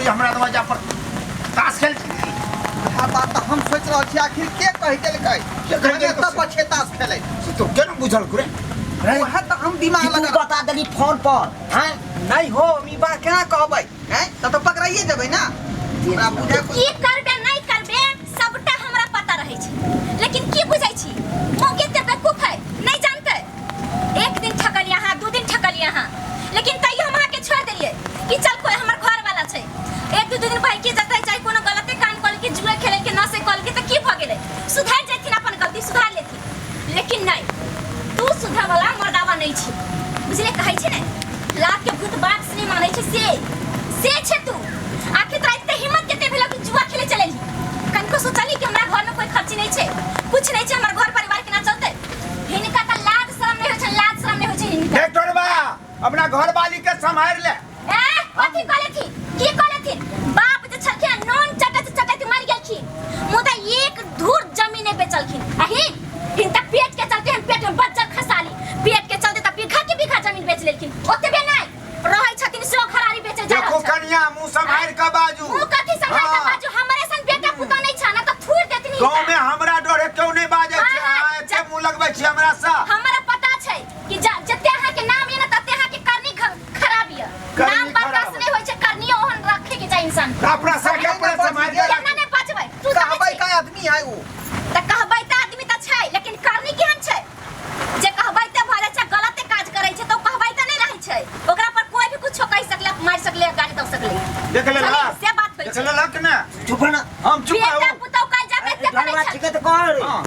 हमरा दरवाजा पर ताश खेल इएह बात तऽ हम सोचि रहल छी, आखिर के कहि देलकै? के कहि देलकै? एतऽ पर छै ताश खेलै। से तो केना बुझल करे? वएह तऽ हम दिमाग कि तू लगा बता देली फोन पर हैं? नहीं हो, हम ई बात केना कहबै? हैं, तऽ पकड़ाइए जेबै ना। हमरा बुझाय की करबे नहीं करबे सबटा हमरा पता रहै छै, लेकिन की बुझै छी मौके ते बेवकूफ है, नहीं जानते। एक दिन ठकलियै अहाँ, 2 दिन ठकलियै अहाँ, लेकिन तैयो हम अहाँके छोड़ि देलियै कि चल कोई हमर घर वाला छै। एक दू दिन भाई के जतै चाहे कोनो गलते काम कऽ के जुए खेले के नशे कऽ के तऽ की भऽ गेलै, सुधरि जेथिन, अपन गलती सुधार लेथिन। लेकिन नहीं, तू सुधर वाला मर्दावा नहीं छी, बुझले? कहै छै ने लात के भूत बाप से नहीं मानै छै, से छै तू। आखिर तोरा एते हिम्मत कते भेलौ कि जुआ खेले चलेलही? कनिको सोचलही कि हमरा घर में कोई खर्ची नहीं छै, कुछ नहीं छै, हमर घर परिवार केना चलतै? हिनका तऽ लाज शरम नहीं होइ छै, लाज शरम नहीं होइ छै हिनका। देख टोरबा, अपना घर वाली के सम्हार ले। ए कथी कहलथि, की कहलथि? बाप जे छलखिन नून चटैत चटैत मरि गेलखिन, मुदा एक धूर जमीन नहि बेचलखिन। अही हिनका पेट के चलते हम पेट में बज्जर खसाली, पेट के चलते तऽ बीघा के बीघा जमीन बेच लेलखिन। ओतबे नहि रहै छथिन सेहो घरारी बेचे जा देखो रहल छथिन। कनिया, मुंह सम्हार के बाजू। मुँह कथी सम्हारि के हाँ। बाजू? हमरे सन बेटा पुतोह नहि छ ना तऽ थूर देथिन गाँव हिनका। में हमरा डरे क्यों नहीं बाजै छै? हाँ, अहाँ एते मुंह लगबै छी हमरा से। हमरा पता छै कि जते अहाँ के नाम ये ना तते अहाँ के करनी खराब ये। करनी नाम बर्दाश्त खराब। नहीं होय छै, करनी ओहन रखे के चाही इंसान के। अपना सबके अपना समाज के केना नहीं बचबै? तू जानै कहबै छी? का आदमी है वो? तऽ कहबै तऽ आदमी तऽ छै, लेकिन करनी केहन छै? जे कहबै तऽ भऽ जाइ छै, गलते काज करै छै तऽ ओ कहबै तऽ नहि रहै छै, ओकरा पर कोई भी कुछो कहि सकले, मारि सकले, गाली दऽ सकले। देख लेलक? बुझलियै? से बात होइ देख छै। लेलक ने? चुप ना। हम चुप बेटा रहू। पुतहु काल्हि जाके एते करै धन्यवाद छै। ठीक है तो कह रे। हाँ।